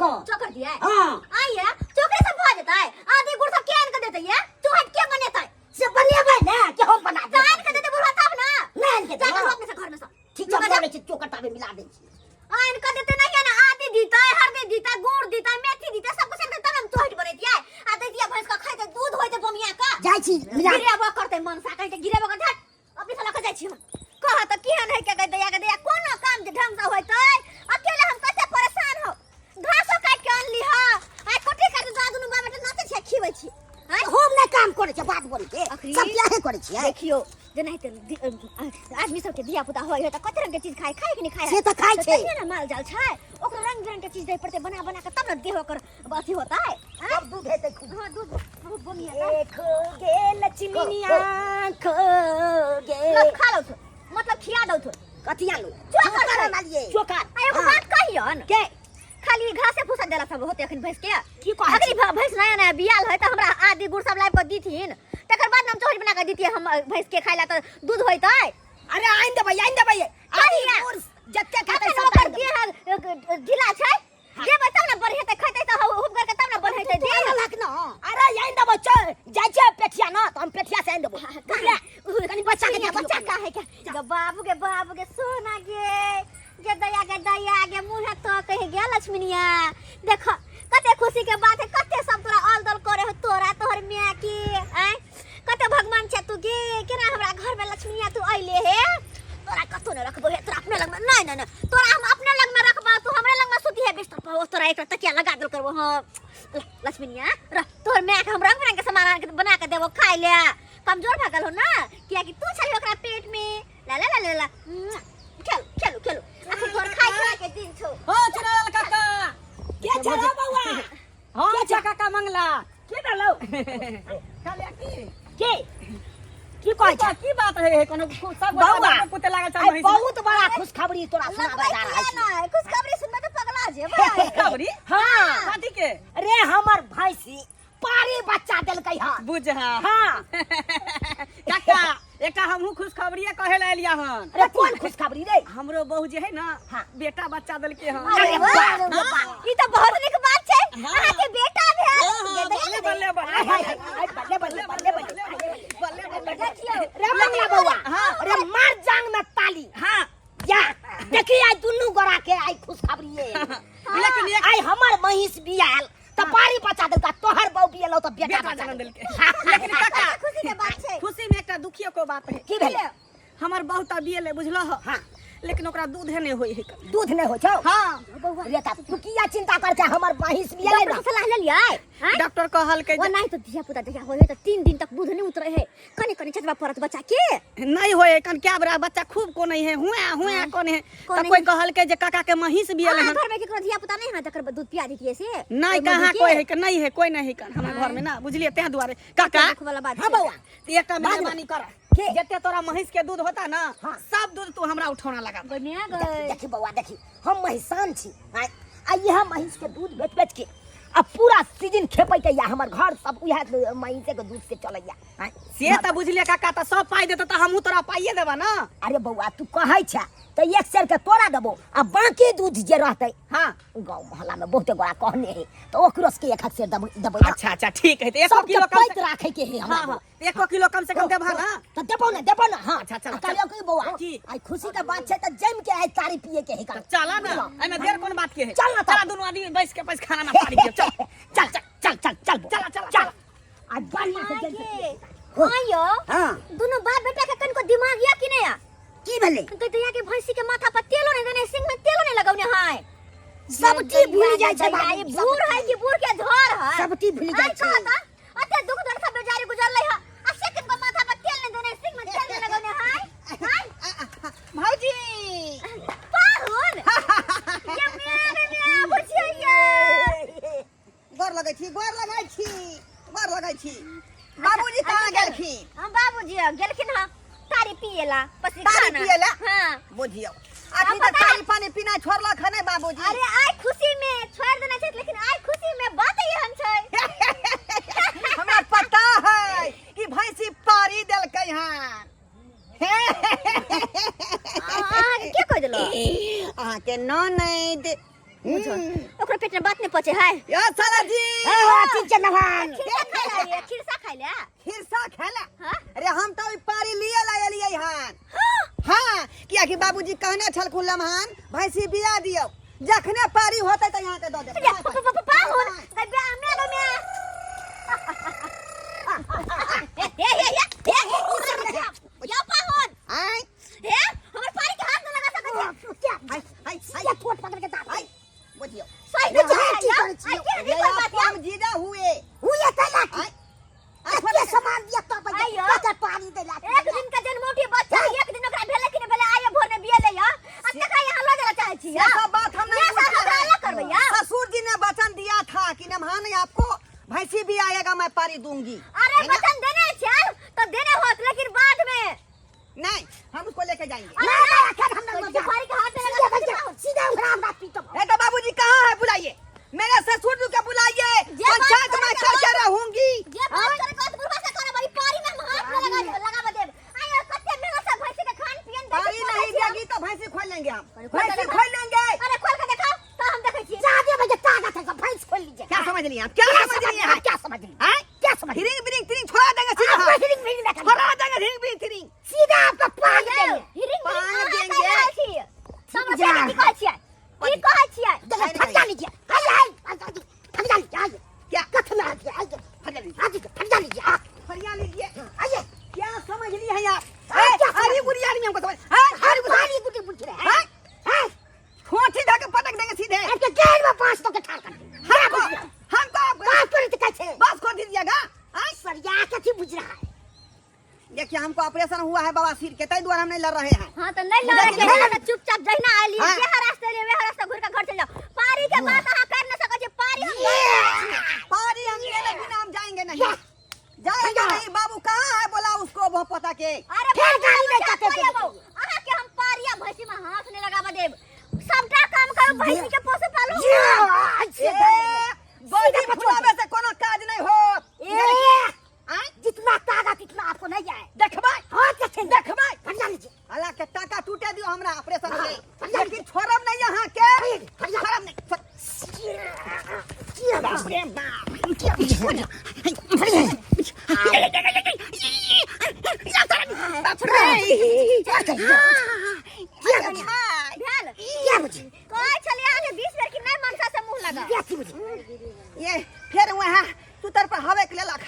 चोकर। चोकर दिया? हाँ। आइए, चोकरे सब भऽ जेतै? आदि गुड़ सब के आनि के देतै? ये चोहट के बनेतै? से बनेबै ने कि हम बना तऽ आनि के देतै बुढ़वा तब ने। नहि आनि के जा देबै। कऽ अपने से घर में सब ठीक छै, हम छी चोकर ताबे मिला दै छी। आनि के देतै नहीं है ना, आदि दीतै, हरदि दीतै, गुड़ दीतै, मेथी दीतै, सब कुछ आनि के तब हम चोहट बनेतियै आ दैतियै भैंस के खैतै, दूध होइतै बमिया का। जाइ छी मिला। गिरेबो करतै मनसा कहै छै, गिरेबो करतै। अपने से लऽ के जाइ छी हम। कह तऽ केहन है के दैया के दैया, कोनो काम जे ढंग से होइतै? अकेले हम कते परेशान हो। घासो काटि के अनली ह, आइ कोठी काटि के दुनू बाप बेटा नाचै छियै, खिबै छी। आँय? हम नहि काम करै छियै बात बोलै के। अखरी? सब किया करै छियै? देखियौ, जेनाहिते आदमी सबके धिया पुता होइ है तऽ कते रंग के चीज खाय खाय कि नहि खाय? से तऽ खाय तऽ छै। तहिये ने माल जाल छै, ओकरो रंग बिरंग के चीज दै पड़तै बना बना के, तब ने देह ओकर अथी होतै, आँय? सब दूध हेतै खूब। हँ, दूध बहुत बमिया। खो गे लक्ष्मीनिया खो गे। लो, खा लो, मतलब खिया दौ तो। कथी आलू? चोकर चोकर छै। आनलियै। चोकर। आ एगो हाँ। बात कहियन। के? खाली घासे फूसा देला सब होते अखन भैंस के? की कहै अखनी भैंस नया नया बियाल है तऽ हमरा आदि गुड़ सब लाबि कऽ दीथिन, तकर बाद हम चोहट बना कऽ दीतियै हम भैंस के खाय ला, तऽ दूध होइतै। अरे आनि देबै, आनि देबै आदि कहिया? गुड़ जते खेतै अखन सब ओकर आनि देबै। देह ढीला छै, देबै तब ने बढ़ेतै, खैतै तऽ हुब करके तब ने बढ़ेतै तू देह। आनलक न? अरे आनि देबै, चल जाइ छै पेठिया न तऽ हम पेठिया से आनि देबै, बुझलियै? कनि बच्चा के सुनिया, देखियौ। बच्चा का है क्या गे? बाबू के, बाबू के सोना गे, गे दया गे, दया गे, मुँह तो कह गया। लक्ष्मीनिया, देखो कते खुशी के बात है, कते सब तोरा ऑल दल करे हो, तोरा तोहर माय के। आय कते भगवान छे तू गे, केना हमरा घर में लक्ष्मीनिया तू अइले हे। तोरा कतो ने रखबो हे, तोरा अपने लग में। नहीं नहीं नहीं, तोरा हम अपने लग में रखबो, तू हमरे लग में सुती है बिस्तर पर। तोरा एक तकिया लगा दल करबो। हां लक्ष्मीनिया, रह, तोहर माय के हम रंग बिरंग के सामान आन के बना के देबो खाइ ले। कमजोर भऽ गेल हो ना, कियाकि तू छली ओकरा पेट में। ला ला ला ला ला, खेलू खेलू खेलू, अखन तोहर खाइ खाइ के दिन छौ। हो चुनावल काका। के छौ रे बौआ? हाँ के काका मंगला। के भेलौ? कहलियै की? के की कहै छै? की बात है? कोनो सब बौआ, कुत्ते लागल छै आइ महींस। बहुत बड़ा खुशखबरी तोरा सुनाबे लगबै जा रहल किया छी। नै खुशखबरी सुनबै तऽ पगला जेबै। खुशखबरी? हाँ। कथी के? रे हमर भैंसी पारी बच्चा देलकै हन। बुझा। हाँ। काका, एकटा हमहूँ खुशखबरिये कहे ला एलिया हन। अरे कोन खुशखबरी रे? हमरो बहू जे है ना, हाँ। बेटा बच्चा देलकै हन। अरे अरे वाह, बाप रे वाह, बाप। ई तऽ बहुत नीक बात छै। हाँ। अहाँ के बेटा भेल। हाँ, हाँ, गे दया बल्ले गे बल्ले दया। बल्ले। हाय, हाय, हाय, बल्ले बल्ले बल्ले बल्ले बल्ले बल्ले। देखियौ। रे मंगला बौआ, हाँ। रे मार जांग में ताली। हाँ। या देखी, आइ दुनू गोरा के आइ खुशखबरी ये। लेकिन एक आइ हमर महींस बियाल तऽ पारी बच्चा देलका, तोहर बहू बियलो तऽ बेटा बेटा बच्चा जन्म देलकै। देलकै। लेकिन काका, खुशी के बात छै। खुशी में एकटा दुखियो को बात है। की भेलै? हमर बहू तऽ बियले, बुझलो? हाँ। लेकिन ओकरा दूधे नहि होइ है। दूध नहि होइ छौ? हाँ। रे तऽ तू किया चिंता कर छै? हमर महींस बियले डॉक्टर ना। से सलाह लेलियै? आँय? डॉक्टर कहलकै ओ जे नहीं तो धिया पुता जहिया होय है तऽ 3 दिन तक दूध नहीं उतरे है, कने कने चटवा पड़त बच्चा के। नहीं होय है, कन क्या बड़ा बच्चा खूब कोने है, हुआ हुआ कोने है। कोने तऽ कोई है। कहलकै जे काका के महींस बियले अहाँ हन। घर में केकरो धिया पुता नहीं है तकर दूध पिया दितियै से? नहीं। ओहि कहाँ मधु के? कोई है के नहीं है, कोई नहीं है कन हमरा घर में ना, बुझलिए? तें दुआरे काका। दुख वाला बात हाँ छै। बौआ। तऽ एकटा बाज ना। मेहरबानी कर। के? जते तोरा महींस के दूध होता ना, हाँ। सब दूध तू हमरा उठौना लगा दे। बढ़िया देखी। गए। देखी बौआ, देखी, हम महिसान छी। आँय, आ इएह महींस के दूध बेच बेच के आ पूरा सीजन खेपै के या हमर घर सब उएह महींसे के दूध से चलैया। आँय, से तऽ बुझलिए काका, तऽ सब पाइ देतौ तऽ हमहूँ तोरा पाइए देबा ना। अरे बौआ, तू कहै छै तऽ एक सेर के तोरा देबो आ बाकी दूध जे रहतै, हाँ, गाँव मोहल्ला में बहुते गोरा कहने है तऽ ओकरो सबके एक सेर देबै देबै ना। अच्छा अच्छा, ठीक है, तऽ एको सबके किलो कम पैत से राखे के है हमरा। हाँ हाँ, तऽ एको किलो कम से कम देबा ना? तऽ देबो ना, देबो ना, हाँ। अच्छा, चल, आ कहलियौ की बौआ? की? आइ खुशी के बात छै तऽ जमि के आइ तारी पिए के है। तऽ चला ना, एहिमे देर कोन बात के है? चल ना। चला, दुनू आदमी बैस के पैस खाना में तारी पियब, चल। चल चल चल चल चल बौआ, चला, चला, चल। चला। आइ बढ़िया से जमि के के हो। आयो। हाँ। दुनू बाप बेटा के कनको दिमाग या कि नहीं या? की भेलै? गदैया के भैंसी के माथा पर तेलो नहीं देने, सिंग में तेलो नहीं लगौने है। सब चीज भूल जाइ छै गदैया, ये बाबू, सब बूढ़ है कि बूढ़ के झोर है? सब चीज भूल जाइ आइ छै। कहता अते दुख दर्द से बेचारी गुजरलै है आ से किनको माथा पर तेल नहीं देने, सिंग में तेल नहीं लगौने है। हाय। भौजी। पाहुन, ये मेरे में बुझिया ये। गोर लगै छी, गोर लगै छी, गोर लगै छी। बाबूजी कहाँ गेलखिन? हम बाबूजी गेलखिन हँ तारी पिएला पसी तारी खाना। पिएला? हाँ। बुझियौ, अखन तऽ पता है- तारी पानी पीना छोड़लक हन बाबूजी। अरे आइ खुशी में छोड़ देने छै, लेकिन आइ खुशी में बात एहन छै। हमरा पता है कि भैंसी पारी देलकै हन। अहाँके के कहि देलक? अहाँके ननैद। ओकरो पेट में बात नहीं पचे है। यो साला जी। ए हो ठीक छै नवान। खिरसा खाइ ले, खिरसा खाइ ले। खिरसा खेला? हाँ? अरे हम तो अभी पारी लिए लायलियै हन। हाँ, कियाकि बाबूजी कहने छलखुन लम्हान भैंसी बिया दियौ, जखने पारी होतै तऽ यहाँ के दऽ देब। ये पाहुन गई बे मे गई मे हे हे हे हे यो पाहुन। आय। हे हमर पारी के हाथ न लगा सकै छै। हाय हाय हाय। ये ठोट पकड़ के दाब। हाय बुझियौ। सही ये में की या करै छियै? आई के ये नहीं बात आप हम जीजा हुए। हुए तैला की आय आय। कते सामान दिया तो आइयो। कते पानी देला। एक दिन के जन्मौटी बच्चा, एक दिन ओकरा भेलै कि नहि भेलै, आइए भोर में बियलै या आ तकरा यहाँ लऽ जाय चाहै छी ये सब बात हम नहीं ये सब पूछते हमरा हैं। अलग करबै या। ससुर जी ने वचन दिया था कि नमहान आपको भैंसी भी आएगा मैं पारी दूंगी। अरे है ना? वचन देने छल तो देने होत, लेकिन बाद में नहीं, हम उसको लेके जाएंगे। ना ना अखन हम तो ना जा। पारी के हाथ में सीधे लगा भैया, सीधे ओकरा हमरा पीटब। ए तो बाबूजी कहाँ है, बुलाइए मेरे ससुर जी के बुलाइए। जे बात पंचायत में करे के करके बात- रहूंगी। जे बात करे के बुढ़वा से करब, ई पारी में हम हाथ में लगाब देब। आय कते मेहनत से भैंसी के खान पियन दै पारी छी, नहीं पोसै छी। देगी तो भैंसी खोल लेंगे हम। अरे खोल के भैंसी देखा। खोल लेंगे। अरे खोल के देखाओ तो हम देखै छी। जा दे भैया, ताकत है, भैंस खोल लीजिए। क्या समझ लिए आप, क्या क्या समझ लिए समझ आप? क्या समझ लिए? हाँ? क्या समझ लिए? हिरिंग बिरिंग तिरिंग छोड़ा देंगे सीधा। आपको हिरिंग बिरिंग ना करना। छोड़ा देंगे हिरिंग बिरिंग तिरिंग। सीधा आपको पाग यौ, देंगे। हिरिंग पान बिरिंग अहाँ देंगे। कहि रहल छी। समझ जा। की कहै छियै, की कहै छियै? देखो, फट जा लीजिए। आइए, आइए, आइए, फट जा लीजिए, आइए। क्या? कथ में आइए, आइए। फरिया लीजिए। आइए, फट जा लीजिए, आ। फरिया लीजिए। आइए। क्या समझ लिए हैं आप? हाँ, ए, क्या समझ हरी लिए? बुढ़िया आदमी हमको समझ। हाँ, हर हरी बुढ़िया। पानी गुटी पूछ रहे हैं। हाँ? हाँ? खोंची धके पटक देंगे सीधे। आपके जेल में बांस तो के ठाड़ कर देंगे। क्या हमको बुझ रहे हैं? हमको आप बात करे तो कैसे? बस खोल दीजिएगा। हाँ? सरिया के थी बुझ रहा है। देखिए हमको ऑपरेशन हुआ है बवासीर के, तै द्वारा हम नहीं लड़ रहे हैं। हाँ तो नहीं लड़े के है, तो चुपचाप जहिना आइली हाँ। जे रास्ते रे वे रास्ते घुर के घर चल जाओ। पारी के बात अहाँ कर न सकै छी, पारी हम लड़ रहल छी। पारी हम लेने बिना हम जाएंगे नहीं, जाएंगे नहीं। बाबू कहाँ है, बोला उसको वो पता के। अरे फिर बाबू, गाड़ी नहीं बच्चा जाते कोई थे। अबौ, अहाँ के हम पारिया भैंसी में हाथ नहीं लगाबऽ देब। सबटा काम करू, भैंसी के पोसू पालू। ये, ऐसे ए, गाड़ी। बॉडी फुलावे से कोनो काज नहीं हो। ए, आय? जितना ताकत इतना आपको नहीं आए। देखबै। हाँ, देखेंगे। देखबै। फरिया लीजिए। हालांकि टाका टूटे दियो हमरा ऑपरेशन हाँ, के, फरिया लेकिन छोड़ब नहीं यहाँ के। फरिया। छोड़ब नहीं। बाप रे बाप। बाप रे। भेल? क्या बुझी? कहै छलियै अहाँके 20 बेर कि नहि मनसा से मुँह लगा। क्या थी बुझी? ये फिर वहाँ सुतर पर हवा के लेलक।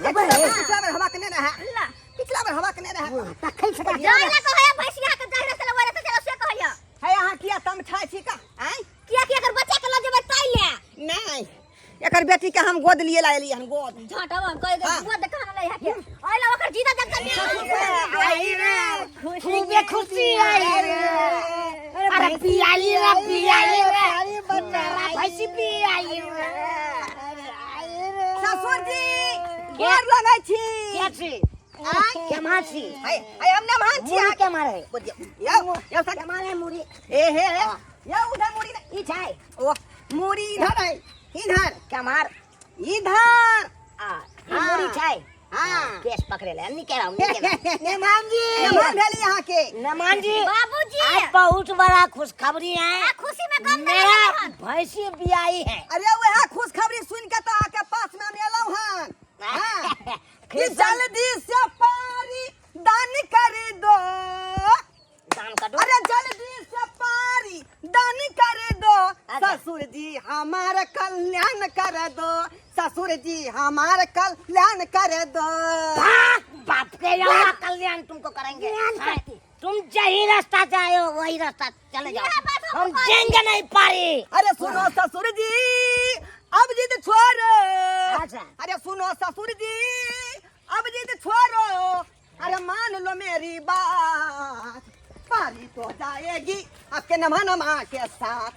पिछला बेर हवा के नहीं रहा, ला। पिछला बेर हवा के नहीं रहा। तखन से जाय ला कहैया भैंसी अहाँके जाहि रास्ते लग रास्ते चलो से कहैया। है यहाँ किया तम छाय छी का? आय? किया कि अगर बच्चा के लऽ जेबै ताहि ले। नहीं, एकर बेटी के हम गोद लिए लायली हन गोद। झाँटब हम कहि हाँ। गोद देखा हम लैहा के। ओइ ला ओकर जीता जगता आई रे, खूबे खुशी आई रे। अरे पियाली रे, पियाली रे। मेरा भैंसी पियाली रे। ससुर जी गोर लगै छी। क्या छी? आय? क्या मार छी? हाय हाय, हम नमहान छी। मुड़ी के मारे? बोलियो यौ यौ सर। क्या मारे मुड़ी? ए हे हे यौ, उधर मुड़ी नहीं। ई छै। ओ मुड़ी इधर है, इधर। क्या मार? इधर। आ, ई मुड़ी छै। हाँ। केस पकड़े ले, निके रहो, निके रहो। नमान जी। नमहान भेली यहाँ के। नमान जी। बाबूजी। आज बहुत बड़ा खुशखबरी है। आ, खुशी में गम नहीं मेरा रहन। भैंसी बियाई है। अरे वह खुशखबरी सुन के तो आके पास में हम एलौं हन। हाँ। कि जल्दी से पारी दान कर दो। दान कर दो। अरे जल्दी से पारी दान कर दो। अच्छा। ससुर जी हमार कल्याण कर दो, ससुर जी हमार कल्याण कर दो। भाग, बाप के यहाँ कल्याण तुमको करेंगे। कल्याण हाँ, करती। तुम यही रास्ता से आए हो वही रास्ता चले जाओ, यह बात हमको हम कहती। देंगे नहीं पारी। अरे सुनो ससुर जी अब जिद छोड़ो। अच्छा। अरे सुनो ससुर जी अब जिद छोड़ो, अरे मान लो मेरी बात, पारी तो जाएगी आपके नमा नमा के साथ,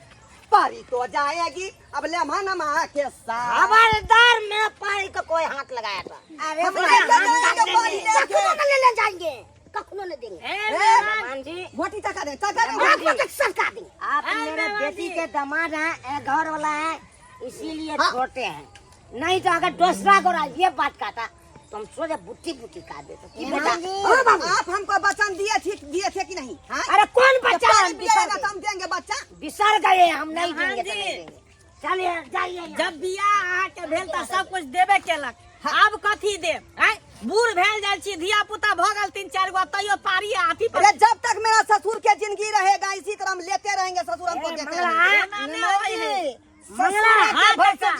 पारी तो जाएगी अब लेमा नमा के साथ। खबरदार मेरा पारी को कोई हाथ लगाया था। अरे हम हम हाथ लेके काट जाएंगे पारी देंगे। लेके। कखनो न ले ले जाएंगे, कखनो न देंगे। ए, जी घोटी चका दे, चका दे। आपको तो सरका देंगे। आप मेरे बेटी के दामाद हैं, घर वाला है, इसीलिए हाँ। छोटे हैं, नहीं तो अगर दूसरा गोरा ये बात कहता तो हम सोचे बुट्टी बुट्टी काट देते। की बेटा? ओ बाबू। आप हमको वचन दिए थे, दिए थे कि नहीं? हाँ? अरे कौन जब बच्चा पानी पिएगा तो हम देंगे बच्चा। बिसर गए हम, नहीं देंगे तो जी। नहीं देंगे। चलिए जाइए यहाँ। जब बियाह अहाँके भेल तऽ सब कुछ देबे केलक, आब कथी देब? आँय, बूढ़ भेल जाइ छी, धिया पुता भऽ गेल तीन चारि गो, तैयो पारी आ अथी पर। अरे जब तक मेरा ससुर के जिंदगी रहेगा इसी तरह हम लेते रहेंगे, ससुर हमको ए, देते मंगला, रहेंगे। एना नहि होइ है। मंगला, हाँ, काका।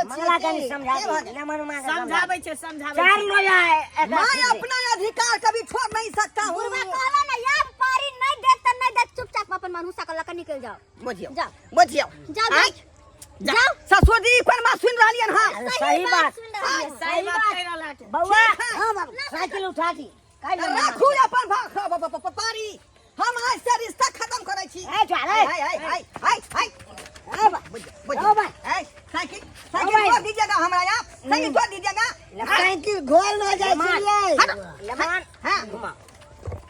मंगला कनी समझा के दे, नमन माँ के समझा समझाबै दे। छै, समझाबै चार छै। लोया है एकरा मैं ठीक है। अपना अधिकार कभी छोड़ नहीं सकता हूँ। बुढ़वा कहला ना, यार पारी नहीं देत त नहीं देत, चुपचाप अपन मनहुसा के लके निकल जाओ। बुझियौ, जाओ। बुझियौ। जाओ। आँय? जाओ। ससुर जी कोन बात सुनि रहलियन हँ? अरे सही बात, सुन रहलियै। सही बात कहि रहल हँ। बउआ ठीक है। हाँ बाबू, साइकिल उठा दी। काल्हि राखू अपन पारी, हम आज से रिश्ता खत्म करै छी। ए, चल, ए। हाय हाय हाय हाय हाय। ए, बा। बुझ- ओ बा। ए, साइकिल, साइकिल भाई। तोड़ दीजिएगा हमरा आप, साइकिल तोड़ दीजिएगा। साइकिल घोल न जाय छियै। लेमान हाँ। घुमा,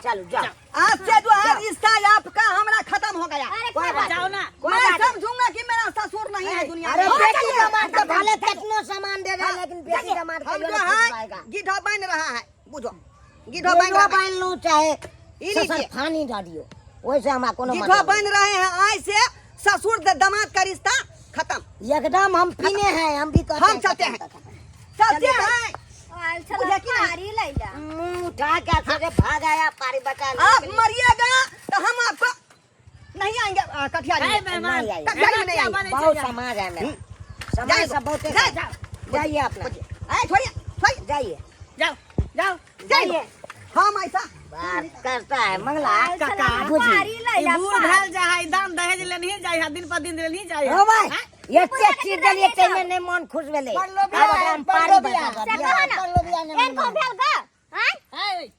चलू जाओ। आज से जो है रिश्ता आपका हमरा खत्म हो गया। अरे कोई बात जाओ ना। कोई मैं बात नहीं। समझूंगा कि मेरा ससुर नहीं है दुनिया अरे में। बेटी का मार तो भले कितनो सामान दे दे, लेकिन बेटी का मार हम कहियो जो नहीं है छुटवाएगा। गिढा बन रहा है, बुझो, गिढा बन गिढो रहा है। बान्ह लू चाहे ई लीजिए। ससुर फानी दऽ दियौ, ओहिसँ हमरा कोनो गिढा मतलब बन रहे हैं, आज से ससुर दामाद का रिश्ता खत्म। नहीं। एकदम हम पीने हैं, हम भी कहते हम चलते हैं। खत्म, खत्म। चलते हैं। आयल छला बुझे कि नहीं? पारी लैला। मुंह उठा के सोचे भाग आया पारी बचा लेने आप के लिए। मरिएगा तो हम आपको नहीं आएंगे कटिहारी ए, में। मेहमान, नहीं आई। कटिहारी में नहीं एना आएंगे। बनै छै बहुत जा। समाज है मेरा, समाज जाइए, सब बहुत। जाइए, जाओ। जाइए अपना। ए, छोड़िए, छोड़िए। जाइए। जाओ जाओ। जाइए। हम ऐसा बात करता है मंगला। आयल छला काका, बुझी। पारी ई लैला। बूढ़ भेल जाइ है, दान दहेज लेनही जाइ है, दिन पर दिन लेनही जाइ है। हो भाई, एते चीज देलियै ताहिमे नहि मन खुश भेलै, पढ़लो आब बियाह, ओकरा हम पारी पढ़लो बियाह। बचा से कऽ कह ना, एहन कहूँ भेल गा? आँय? ए,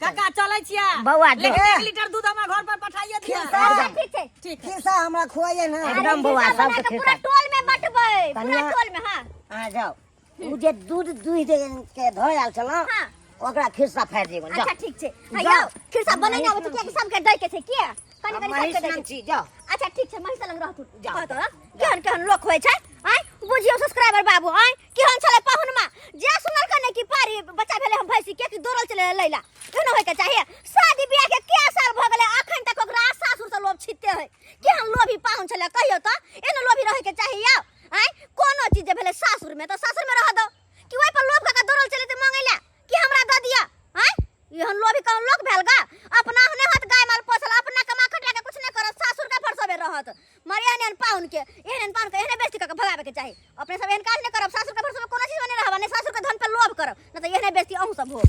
काका चलै छियै। बौआ, जो। लेकिन 1 लीटर दूध हमरा घर पर पठाइए दिअ। अच्छा ठीक छै। ठीक है। खिस्सा हमरा खुआइए ना। अरे एकदम बौआ, खिस्सा बना सबके के पूरा खिस्सा। टोल में बटबै, पूरा कनिया- टोल में। हाँ। अहाँ जाओ, उ जे दूध दूहि दे के धोय आयल छलहुँ, हाँ। ओकरा खिस्सा फाड़ि देबनि, अच्छा जाओ। ठीक छै। हाँ, जाओ। यौ खिस्सा बनेने आबै छै, कियाकि सबके दै के छै, किया कनि कनि महीष सबके दै लग के छै। छी, जाओ। अच्छा ठीक छै, महीष लग रहतु। जाओ। कहतो ना केहन केहन लोक होइ छै। आँय बुझियौ सब्सक्राइबर बाबू, आँय केहन छलै पाहुनमा जे सुनल कने कि पारी बच्चा भेलै हम भैंसी के, कि दौड़ल चले लैला। एहनो होइके चाहिए? शादी बियाह के कै साल भऽ गेलै, अखन तक ओकरा सासुर से लोभ छिते है। केहन लोभी पाहुन छलै कहियौ तऽ? एहनो लोभी रहैके चाही यौ? आँय कोनो चीज जे भेलै सासुर में तऽ सासुर में रह दो, कि ओहि पर लोभ कऽ के दौड़ल चले तऽ मांगै ला कि हमरा दऽ दिअ। आँय एहन लोभी कहूँ लोक भेल गा? अपना नहि होत गाय माल पोसल, अपना कमा खटा के कुछ नहि करत, सासुर के भरसबे रहत। मरे एहन एहन पाहुन के, एहन एहन पाहुन के एहने बेइज्जती कऽ के भगाबे के चाही। अपने सब एहन काज नहि करब, सासुर के भरसबे कोनो चीज में नहि रहब, नहि सासुर के धन पर लोभ करब, नहि तऽ एहने बेइज्जती अहूँ सब हो।